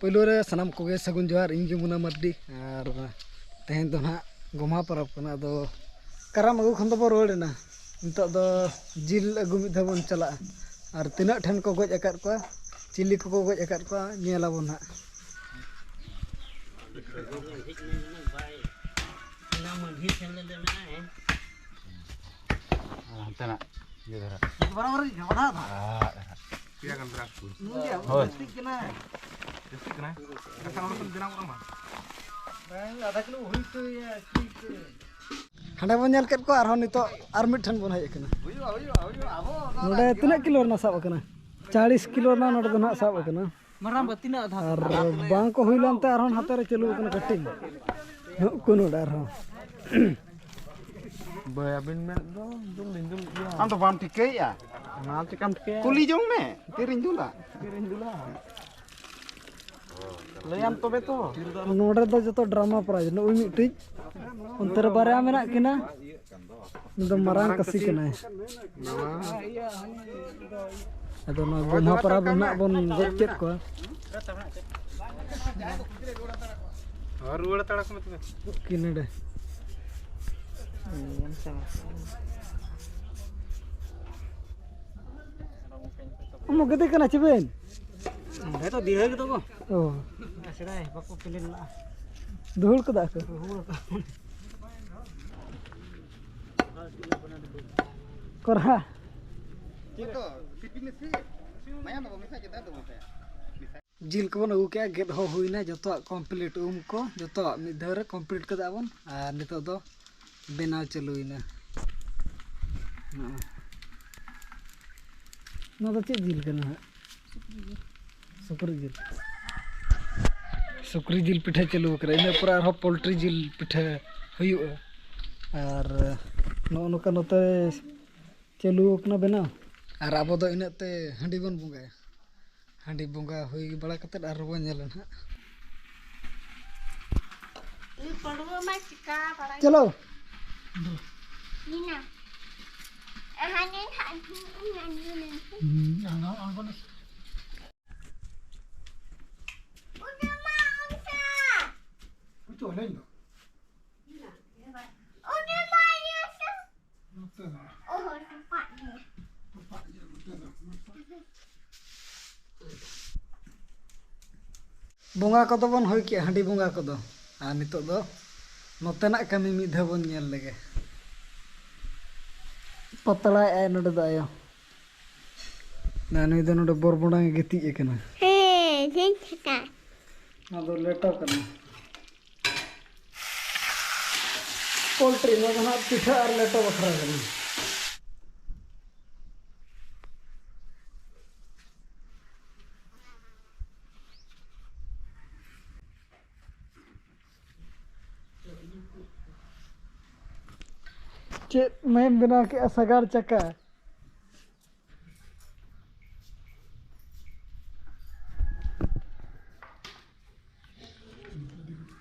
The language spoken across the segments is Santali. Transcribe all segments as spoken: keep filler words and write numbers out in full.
ᱯᱳᱭᱞᱳ ᱨᱮ ᱥᱟᱱᱟᱢ ᱠᱚᱜᱮ ᱥᱟᱹᱜᱩᱱ ᱡᱚᱦᱟᱨ᱾ ᱤᱧ ᱜᱮ ᱢᱩᱱᱟ ᱢᱟᱨᱰᱤ, ᱟᱨ ᱛᱮᱦᱮᱧ ᱫᱚ ᱱᱟᱦᱟᱜ ᱜᱚᱢᱦᱟ ᱯᱚᱨᱚᱵᱽ ᱠᱟᱱᱟ᱾ ᱟᱫᱚ ᱠᱟᱨᱟᱢ ᱟᱹᱜᱩ ᱠᱷᱚᱱ ᱫᱚᱵᱚ ᱨᱩᱣᱟᱹᱲ ᱮᱱᱟ᱾ ᱱᱤᱛᱚᱜ ᱫᱚ ᱡᱤᱞ ᱟᱹᱜᱩ ᱢᱤᱫ ᱫᱷᱟᱣ ᱵᱚᱱ ᱪᱟᱞᱟᱜᱼᱟ, ᱟᱨ ᱛᱤᱱᱟᱹᱜ ᱴᱷᱮᱱ ᱠᱚ ᱜᱚᱡ ᱟᱠᱟᱫ ᱠᱚᱣᱟ, ᱪᱤᱞᱤ ᱠᱚᱠᱚ ᱜᱚᱡ ᱟᱠᱟᱫ ᱠᱚᱣᱟ, ᱧᱮᱞ ᱟᱵᱚᱱ ᱱᱟᱦᱟᱜ᱾ ᱦᱟᱱᱛᱮᱱᱟᱜ ᱤᱭᱟᱹ ᱫᱷᱟᱨᱟ᱾ ᱵᱟᱨᱟᱵᱟᱨᱤ ᱡᱷᱟᱢᱮᱞᱟ ᱫᱚ᱾ ᱯᱮᱭᱟ ᱜᱟᱱ ᱫᱷᱟᱨᱟ ᱠᱚ᱾ ᱦᱳᱭ᱾ ᱡᱟᱹᱥᱛᱤᱜ ᱠᱟᱱᱟ᱾ ᱡᱟᱹᱥᱛᱤᱜ ᱠᱟᱱᱟ᱾ ᱠᱟᱛᱷᱟ ᱱᱚᱰᱮ ᱠᱷᱚᱱ ᱵᱮᱱᱟᱣ ᱠᱚᱜᱼᱟ ᱢᱟ᱾ ᱵᱟᱝ, ᱟᱫᱷᱟ ᱠᱤᱞᱳ ᱦᱩᱭ ᱦᱚᱪᱚᱭᱟ, ᱴᱷᱤᱠ ᱜᱮ᱾ ᱦᱟᱸᱰᱮ ᱵᱚᱱ ᱧᱮᱞ ᱠᱮᱫ ᱠᱚᱣᱟ, ᱟᱨᱦᱚᱸ ᱱᱤᱛᱚᱜ ᱟᱨ ᱢᱤᱫ ᱴᱷᱮᱱ ᱵᱚᱱ ᱦᱮᱡ ᱟᱠᱟᱱᱟ᱾ ᱦᱩᱭᱩᱜᱼᱟ, ᱦᱩᱭᱩᱜᱼᱟ, ᱦᱩᱭᱩᱜᱼᱟ᱾ ᱟᱵᱚ ᱱᱚᱣᱟ ᱱᱚᱰᱮ ᱛᱤᱱᱟᱹᱜ ᱠᱤᱞᱳ ᱨᱮᱱᱟᱜ ᱥᱟᱵ ᱟᱠᱟᱱᱟ? ᱪᱟᱞᱤᱥ ᱠᱤᱞᱳ ᱨᱮᱱᱟᱜ ᱱᱚᱰᱮ ᱫᱚ ᱱᱟᱦᱟᱜ ᱥᱟᱵ ᱟᱠᱟᱱᱟ᱾ ᱢᱟᱨᱟᱝ ᱵᱟ ᱛᱤᱱᱟᱹᱜ ᱟᱫᱷᱟ ᱟᱨ ᱛᱮ? ᱵᱟᱝ ᱠᱚ ᱦᱩᱭ ᱞᱮᱱᱛᱮ ᱟᱨᱦᱚᱸ ᱱᱟᱛᱮ ᱨᱮ ᱪᱟᱹᱞᱩ ᱟᱠᱟᱱᱟ ᱠᱟᱹᱴᱤᱡ᱾ ᱱᱩᱠᱩ ᱱᱚᱰᱮ ᱟᱨᱦᱚᱸ᱾ ᱵᱟᱭ ᱟᱹᱵᱤᱱ ᱢᱮᱫ ᱫᱚ ᱫᱩᱞ ᱞᱤᱧ ᱫᱩᱞ ᱜᱮᱭᱟ᱾ ᱟᱢ ᱫᱚ ᱵᱟᱢ ᱴᱷᱤᱠᱟᱹᱭᱮᱫᱼᱟ? ᱚᱱᱟ ᱪᱮᱠᱟᱢ ᱴᱷᱤᱠᱟᱹᱭᱟ? ᱠᱩᱞᱤ ᱡᱚᱝ ᱢᱮ, ᱛᱤᱨᱤᱧ ᱫᱩᱞᱟ᱾ ᱛᱤᱨᱤᱧ ᱫᱩᱞᱟ᱾ ᱞᱟᱹᱭᱟᱢ ᱛᱚᱵᱮ ᱛᱚ᱾ ᱱᱚᱰᱮ ᱫᱚ ᱡᱚᱛᱚ ᱰᱨᱟᱢᱟ ᱯᱨᱟᱭᱤᱡᱽ᱾ ᱱᱩᱜᱼᱩᱭ ᱢᱤᱫᱴᱤᱡ, ᱚᱱᱛᱮ ᱨᱮ ᱵᱟᱨᱭᱟ ᱢᱮᱱᱟᱜ ᱠᱤᱱᱟ᱾ ᱩᱱᱤ ᱫᱚ ᱢᱟᱨᱟᱝ ᱠᱟᱹᱥᱤ ᱠᱟᱱᱟᱭ᱾ ᱱᱟᱣᱟ᱾ ᱟᱫᱚ ᱱᱚᱣᱟ ᱜᱚᱢᱦᱟ ᱯᱟᱨᱟᱵᱽ ᱨᱮᱱᱟᱜ ᱵᱚᱱ ᱜᱚᱡ ᱠᱮᱫ ᱠᱚᱣᱟ᱾ ᱦᱚᱸ, ᱨᱩᱣᱟᱹᱲ ᱦᱟᱛᱟᱲ ᱟᱠᱚ ᱢᱮ ᱛᱚᱵᱮ᱾ ᱠᱤ ᱱᱚᱰᱮ᱾ ᱟᱢ ᱜᱟᱛᱮ ᱠᱟᱱᱟ ᱪᱮ ᱵᱮᱱ? ᱱᱚᱰᱮ ᱫᱚ ᱫᱤᱦᱟᱹ ᱜᱮᱛᱚ ᱠᱚ᱾ ᱚ᱾ ᱥᱮᱫᱟᱭ ᱵᱟᱠᱚ ᱯᱮᱞᱮᱱ ᱞᱟᱜᱼᱟ᱾ ᱫᱩᱦᱩᱲ ᱠᱟᱫᱟ ᱠᱚ᱾ ᱫᱩᱦᱩᱲ ᱠᱟᱫᱟ᱾ ᱠᱚᱨᱦᱟ᱾ ᱡᱤᱞ ᱠᱚᱵᱚᱱ ᱟᱹᱜᱩ ᱠᱮᱜᱼᱟ, ᱜᱮᱫ ᱦᱚᱸ ᱦᱩᱭᱱᱟ, ᱡᱚᱛᱚᱣᱟᱜ complete, ᱩᱢ ᱠᱚ ᱡᱚᱛᱚᱣᱟᱜ ᱢᱤᱫ ᱫᱷᱟᱣ ᱨᱮ complete ᱠᱟᱫᱟ ᱵᱚᱱ᱾ ᱟᱨ ᱱᱤᱛᱚᱜ ᱫᱚ ᱵᱮᱱᱟᱣ ᱪᱟᱹᱞᱩᱭᱮᱱᱟ᱾ ᱱᱚᱜᱼᱚᱭ᱾ ᱱᱚᱣᱟ ᱫᱚ ᱪᱮᱫ ᱡᱤᱞ ᱠᱟᱱᱟ ᱦᱟᱸᱜ? ᱥᱩᱠᱨᱤ ᱡᱤᱞ᱾ ᱥᱩᱠᱨᱤ ᱡᱤᱞ ᱯᱤᱴᱷᱟᱹ ᱪᱟᱹᱞᱩ ᱟᱠᱟᱱᱟ, ᱤᱱᱟᱹ ᱯᱚᱨᱮ ᱟᱨᱦᱚᱸ poultry ᱡᱤᱞ ᱯᱤᱴᱷᱟᱹ ᱦᱩᱭᱩᱜᱼᱟ᱾ ᱟᱨ ᱱᱚᱜᱼᱚ ᱱᱚᱝᱠᱟ ᱱᱚᱛᱮ ᱪᱟᱹᱞᱩ ᱟᱠᱟᱱᱟ ᱵᱮᱱᱟᱣ᱾ ᱟᱨ ᱟᱵᱚ ᱫᱚ ᱤᱱᱟᱹᱜ ᱛᱮ ᱦᱟᱺᱰᱤ ᱵᱚᱱ ᱵᱚᱸᱜᱟᱭᱟ᱾ ᱦᱟᱺᱰᱤ ᱵᱚᱸᱜᱟ ᱦᱩᱭ ᱵᱟᱲᱟ ᱠᱟᱛᱮᱫ ᱟᱨ ᱵᱚᱱ ᱧᱮᱞᱟ ᱱᱟᱦᱟᱜ᱾ ᱩᱱᱤ ᱯᱟᱹᱰᱩᱣᱟᱹ ᱢᱟᱭ ᱪᱤᱠᱟ ᱵᱟᱲᱟᱭ ᱪᱚᱞᱚ᱾ ᱢᱮᱱᱟ᱾ ᱦᱟᱱᱮ ᱱᱟᱦᱟᱜ ᱤᱧ ᱟᱬᱜᱚ ᱞᱮᱱ ᱜᱮ᱾ ᱦᱩᱸ, ᱟᱬᱜᱚ, ᱟᱬᱜᱚ ᱞᱮ᱾ ᱞᱟᱹᱭ ᱫᱚ᱾ ᱚᱱᱮ ᱢᱟ ᱤᱭᱟᱹ ᱥᱮ᱾ ᱱᱚᱛᱮ ᱫᱚ᱾ ᱚᱦᱚ, ᱛᱚᱯᱟᱜ ᱜᱮᱭᱟ᱾ ᱛᱚᱯᱟᱜ ᱜᱮᱭᱟ ᱱᱚᱛᱮ ᱫᱚ᱾ ᱵᱚᱸᱜᱟ ᱠᱚᱫᱚ ᱵᱚᱱ ᱦᱩᱭ ᱠᱮᱜᱼᱟ, ᱦᱟᱺᱰᱤ ᱵᱚᱸᱜᱟ ᱠᱚᱫᱚ᱾ ᱟᱨ ᱱᱤᱛᱚᱜ ᱫᱚ ᱱᱚᱛᱮᱱᱟᱜ ᱠᱟᱹᱢᱤ ᱢᱤᱫ ᱫᱷᱟᱣ ᱵᱚᱱ ᱧᱮᱞ ᱞᱮᱜᱮ᱾ ᱯᱟᱛᱲᱟᱭᱮᱜᱼᱟᱭ ᱱᱚᱰᱮ ᱫᱚ ᱟᱭᱳ᱾ ᱱᱟ, ᱱᱩᱭ ᱫᱚ ᱱᱚᱰᱮ ᱵᱚᱨᱵᱚᱰᱟᱝ ᱮ ᱜᱤᱛᱤᱡ ᱟᱠᱟᱱᱟ᱾ ᱦᱮᱸ, ᱡᱷᱤᱧ ᱴᱷᱮᱠᱟ᱾ ᱱᱚᱣᱟ ᱫᱚ ᱞᱮᱴᱚ ᱠᱟᱱᱟ᱾ ᱯᱳᱞᱴᱨᱤ, ᱱᱚᱣᱟ ᱫᱚ ᱱᱟᱦᱟᱜ ᱯᱤᱴᱷᱟᱹ ᱟᱨ ᱞᱮᱴᱚ ᱵᱟᱠᱷᱨᱟ ᱠᱟᱱᱟ᱾ ᱪᱮᱫ ᱢᱮᱢ ᱵᱮᱱᱟᱣ ᱠᱮᱜᱼᱟ ᱥᱟᱜᱟᱲ ᱪᱟᱠᱟ?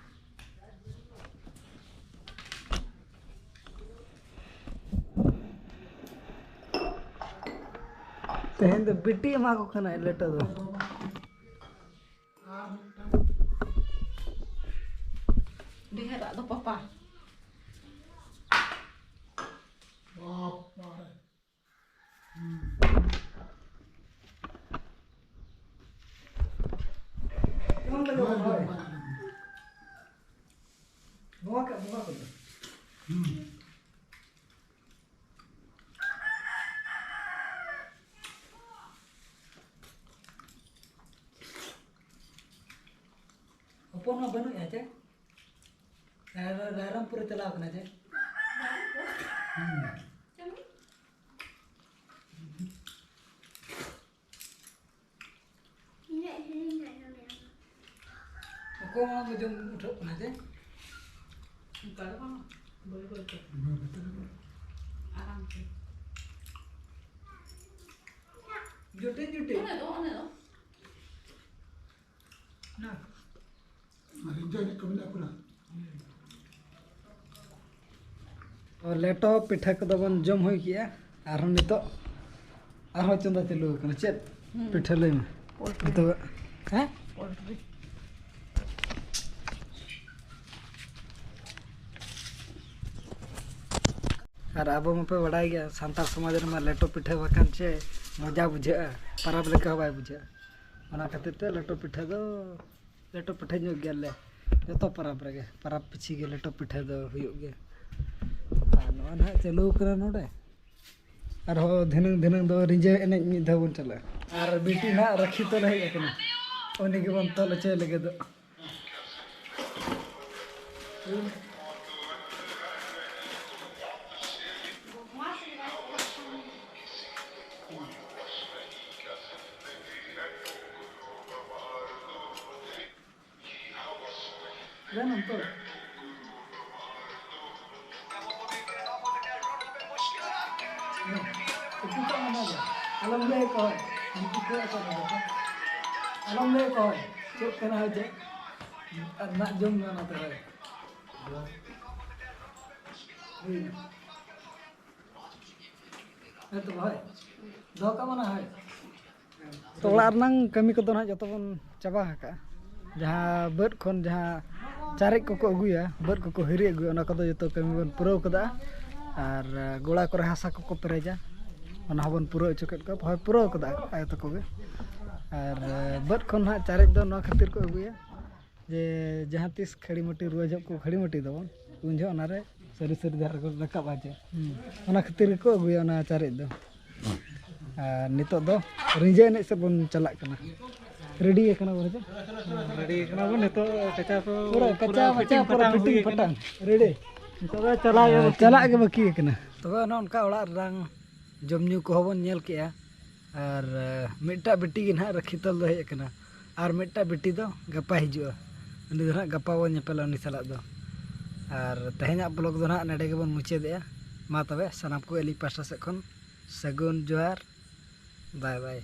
ᱛᱮᱦᱮᱧ ᱫᱚ ᱵᱤᱴᱤ ᱮᱢᱟ ᱠᱚ ᱠᱟᱱᱟᱭ ᱞᱮᱴᱚ ᱫᱚ᱾ ᱰᱷᱮᱨᱟᱜ ᱫᱚ ᱯᱟᱯᱟ᱾ ᱵᱟᱯ ᱨᱮ᱾ ᱮᱢᱟᱢ ᱠᱟᱱᱟ ᱵᱟᱵᱟ᱾ ᱵᱚᱸᱜᱟ ᱠᱟᱜ, ᱵᱚᱸᱜᱟ ᱠᱚᱫᱚ᱾ ᱦᱚᱯᱚᱱ ᱢᱟ ᱵᱟᱹᱱᱩᱜᱼᱟ ᱪᱮ? ᱨᱟᱭ-, ᱨᱟᱭᱨᱚᱝᱯᱩᱨᱮ ᱪᱟᱞᱟᱣ ᱠᱟᱱᱟ ᱪᱮ? ᱦᱩᱸ᱾ ᱚᱠᱚᱭ ᱢᱟ ᱡᱚᱢ ᱩᱴᱷᱟᱹᱜ ᱠᱟᱱᱟ ᱪᱮ? ᱚᱱᱠᱟ ᱫᱚ ᱵᱟᱝ, ᱵᱟᱹᱭ ᱵᱟᱹᱭ ᱛᱮ᱾ ᱟᱨᱟᱢ ᱛᱮ᱾ ᱡᱩᱴᱤ, ᱡᱩᱴᱤ᱾ ᱚᱱᱮ ᱫᱚ, ᱚᱱᱮ ᱫᱚ᱾ ᱱᱟ᱾ ᱟᱨ ᱤᱧ ᱫᱚ ᱮᱱᱮᱡ ᱠᱚ ᱢᱮᱱᱟᱜ ᱠᱚ ᱱᱟ᱾ ᱛᱚ, ᱞᱮᱴᱚ ᱯᱤᱴᱷᱟᱹ ᱠᱚᱫᱚ ᱵᱚᱱ ᱡᱚᱢ ᱦᱩᱭ ᱠᱮᱜᱼᱟ᱾ ᱟᱨᱦᱚᱸ ᱱᱤᱛᱚᱜ ᱟᱨᱦᱚᱸ ᱪᱚᱸᱫᱟ ᱪᱟᱹᱞᱩ ᱟᱠᱟᱱᱟ᱾ ᱪᱮᱫ ᱦᱩᱸ᱾ ᱯᱤᱴᱷᱟᱹ ᱞᱟᱹᱭ ᱢᱮ? ᱯᱳᱞᱴᱨᱤ᱾ ᱱᱤᱛᱚᱜ, ᱦᱮᱸ? ᱯᱳᱞᱴᱨᱤ᱾ ᱟᱵᱚ ᱢᱟᱯᱮ ᱵᱟᱲᱟᱭ ᱜᱮᱭᱟ, ᱥᱟᱱᱛᱟᱲ ᱥᱚᱢᱟᱡᱽ ᱨᱮᱢᱟ ᱞᱮᱴᱚ ᱯᱤᱴᱷᱟᱹ ᱵᱟᱠᱷᱟᱱ ᱪᱮ ᱢᱚᱡᱟ ᱵᱩᱡᱷᱟᱹᱜᱼᱟ, ᱯᱟᱨᱟᱵᱽ ᱞᱮᱠᱟ ᱦᱚᱸ ᱵᱟᱭ ᱵᱩᱡᱷᱟᱹᱜᱼᱟ᱾ ᱚᱱᱟ ᱠᱷᱟᱹᱛᱤᱨ ᱛᱮ ᱞᱮᱴᱚ ᱯᱤᱴᱷᱟᱹ ᱫᱚ, ᱞᱮᱴᱚ ᱯᱤᱴᱷᱟᱹ ᱧᱚᱜ ᱜᱮᱭᱟᱞᱮ, ᱡᱚᱛᱚ ᱯᱟᱨᱟᱵᱽ ᱨᱮᱜᱮ, ᱯᱟᱨᱟᱵᱽ ᱯᱤᱪᱷᱤ ᱜᱮ ᱞᱮᱴᱚ ᱯᱤᱴᱷᱟᱹ ᱫᱚ ᱦᱩᱭᱩᱜ ᱜᱮᱭᱟ᱾ ᱟᱨ ᱱᱚᱜᱼᱚᱭ ᱱᱟᱦᱟᱜ ᱪᱟᱹᱞᱩ ᱠᱟᱱᱟ ᱱᱚᱰᱮ, ᱟᱨᱦᱚᱸ ᱫᱷᱤᱱᱟᱹᱝ ᱫᱷᱤᱱᱟᱹᱝ ᱫᱚ ᱨᱤᱸᱡᱟᱹ ᱮᱱᱮᱡ ᱢᱤᱫ ᱫᱷᱟᱣ ᱵᱚᱱ ᱪᱟᱞᱟᱜᱼᱟ᱾ ᱟᱨ ᱵᱤᱴᱤ ᱱᱟᱦᱟᱜ ᱨᱟᱹᱠᱷᱤ ᱛᱚᱞ ᱦᱮᱡ ᱟᱠᱟᱱᱟ, ᱩᱱᱤ ᱜᱮᱵᱚᱱ ᱛᱚᱞ ᱦᱚᱪᱚᱭ ᱞᱟᱹᱜᱤᱫᱚᱜ᱾ ᱟᱞᱚᱢ ᱞᱟᱹᱭ ᱟᱠᱚᱣᱟ, ᱩᱱᱠᱩ ᱠᱚ ᱟᱠᱚ ᱠᱟᱱᱟ ᱠᱚ᱾ ᱟᱞᱚᱢ ᱞᱟᱹᱭ ᱟᱠᱚᱣᱟ, ᱪᱮᱫ ᱠᱟᱱᱟ ᱦᱳᱭ ᱪᱮᱫ? ᱟᱨ ᱱᱟᱜ ᱡᱚᱢ ᱢᱮ ᱚᱱᱟ ᱛᱮ ᱦᱳᱭ᱾ ᱦᱩᱭ ᱮᱱᱟ᱾ ᱦᱮᱸ ᱛᱚ ᱦᱳᱭ, ᱫᱚᱦᱚ ᱠᱟᱜ ᱢᱮ ᱱᱟ ᱦᱳᱭ᱾ ᱛᱚ, ᱚᱲᱟᱜ ᱨᱮᱱᱟᱝ ᱠᱟᱹᱢᱤ ᱠᱚᱫᱚ ᱱᱟᱦᱟᱜ ᱡᱚᱛᱚ ᱵᱚᱱ ᱪᱟᱵᱟ ᱟᱠᱟᱜᱼᱟ᱾ ᱡᱟᱦᱟᱸ ᱵᱟᱹᱫᱽ ᱠᱷᱚᱱ ᱡᱟᱦᱟᱸ ᱪᱟᱨᱮᱡ ᱠᱚᱠᱚ ᱟᱹᱜᱩᱭᱟ, ᱵᱟᱹᱫᱽ ᱠᱚᱠᱚ ᱦᱤᱨᱤ ᱟᱹᱜᱩᱭᱟ, ᱚᱱᱟ ᱠᱚᱫᱚ ᱡᱚᱛᱚ ᱠᱟᱹᱢᱤ ᱵᱚᱱ ᱯᱩᱨᱟᱹᱣ ᱠᱟᱫᱟ᱾ ᱟᱨ ᱜᱚᱲᱟ ᱠᱚᱨᱮ ᱦᱟᱥᱟ ᱠᱚᱠᱚ ᱯᱮᱨᱮᱡᱟ, ᱚᱱᱟ ᱦᱚᱸᱵᱚᱱ ᱯᱩᱨᱟᱹᱣ ᱦᱚᱪᱚ ᱠᱮᱫ ᱠᱚᱣᱟ᱾ ᱦᱳᱭ, ᱯᱩᱨᱟᱹᱣ ᱠᱟᱫᱟ ᱟᱭᱳ ᱛᱟᱠᱚ ᱜᱮ᱾ ᱟᱨ ᱵᱟᱹᱫᱽ ᱠᱷᱚᱱ ᱱᱟᱦᱟᱜ ᱪᱟᱨᱮᱡ ᱫᱚ ᱱᱚᱣᱟ ᱠᱷᱟᱹᱛᱤᱨ ᱠᱚ ᱟᱹᱜᱩᱭᱟ, ᱡᱮ ᱡᱟᱦᱟᱸ ᱛᱤᱥ ᱠᱷᱟᱹᱲᱤ ᱢᱟᱹᱴᱤ ᱨᱩᱣᱟᱹ ᱡᱚᱦᱚᱜ ᱠᱚ ᱠᱷᱟᱹᱲᱤ ᱢᱟᱹᱴᱤ ᱫᱟᱵᱚᱱ, ᱩᱱ ᱡᱚᱦᱚᱜ ᱚᱱᱟᱨᱮ ᱥᱟᱹᱨᱤ ᱥᱟᱹᱨᱤ ᱫᱷᱟᱨᱟ ᱠᱚ ᱨᱟᱠᱟᱵᱼᱟ ᱡᱮ᱾ ᱦᱩᱸ᱾ ᱚᱱᱟ ᱠᱷᱟᱹᱛᱤᱨ ᱜᱮᱠᱚ ᱟᱹᱜᱩᱭᱟ ᱚᱱᱟ ᱪᱟᱨᱮᱡ ᱫᱚ᱾ ᱟᱨ ᱱᱤᱛᱚᱜ ᱫᱚ ᱨᱤᱸᱡᱟᱹ ᱮᱱᱮᱡ ᱥᱮᱫ ᱵᱚᱱ ᱪᱟᱞᱟᱜ ᱠᱟᱱᱟ᱾ ᱨᱮᱰᱤ ᱟᱠᱟᱱᱟ ᱵᱚᱱ ᱥᱮ? ᱨᱮᱰᱤ ᱠᱟᱱᱟ ᱵᱚᱱ ᱱᱤᱛᱚᱜ, ᱠᱟᱪᱟ ᱠᱚ ᱯᱩᱨᱟᱹ ᱯᱩᱨᱟᱹ ᱠᱟᱪᱟ ᱢᱟᱪᱟ, ᱯᱩᱨᱟᱹ ᱯᱷᱤᱴᱤᱝ ᱯᱷᱟᱴᱟᱝ ᱦᱩᱭ ᱟᱠᱟᱱᱟ᱾ ᱨᱮᱰᱤ᱾ ᱱᱤᱛᱚᱜ ᱫᱚ ᱪᱟᱞᱟᱜ ᱜᱮ ᱵᱟᱹᱠᱤ᱾ ᱪᱟᱞᱟᱜ ᱜᱮ ᱵᱟᱹᱠᱤ ᱟᱠᱟᱱᱟ᱾ ᱛᱚᱵᱮ ᱚᱱᱮ ᱚᱱᱠᱟ ᱚᱲᱟᱜ ᱨᱮᱱᱟᱝ ᱡᱚᱢ ᱧᱩ ᱠᱚᱦᱚᱸ ᱵᱚᱱ ᱧᱮᱞ ᱠᱮᱜᱼᱟ᱾ ᱟᱨ, ᱮ, ᱢᱤᱫᱴᱟᱜ ᱵᱤᱴᱤ ᱜᱮ ᱱᱟᱦᱟᱜ ᱨᱟᱹᱠᱷᱤ ᱛᱚᱞ ᱫᱚ ᱦᱮᱡ ᱟᱠᱟᱱᱟ᱾ ᱟᱨ ᱢᱤᱫᱴᱟᱜ ᱵᱤᱴᱤ ᱫᱚ ᱜᱟᱯᱟ ᱦᱤᱡᱩᱜᱼᱟ᱾ ᱩᱱᱤ ᱫᱚ ᱱᱟᱦᱟᱜ ᱜᱟᱯᱟ ᱵᱚᱱ ᱧᱮᱯᱮᱞᱟ ᱩᱱᱤ ᱥᱟᱞᱟᱜ ᱫᱚ᱾ ᱟᱨ ᱛᱮᱦᱮᱧᱟᱜ vlog ᱫᱚ ᱱᱟᱦᱟᱜ ᱱᱚᱰᱮ ᱜᱮᱵᱚᱱ ᱢᱩᱪᱟᱹᱫᱮᱜᱼᱟ᱾ ᱢᱟ ᱛᱚᱵᱮ ᱥᱟᱱᱟᱢ ᱠᱚ ᱟᱹᱞᱤᱧ ᱯᱟᱦᱴᱟ ᱥᱮᱫ ᱠᱷᱚᱱ ᱥᱟᱹᱜᱩᱱ ᱡᱚᱦᱟᱨ᱾ ᱵᱟᱭ ᱵᱟᱭ᱾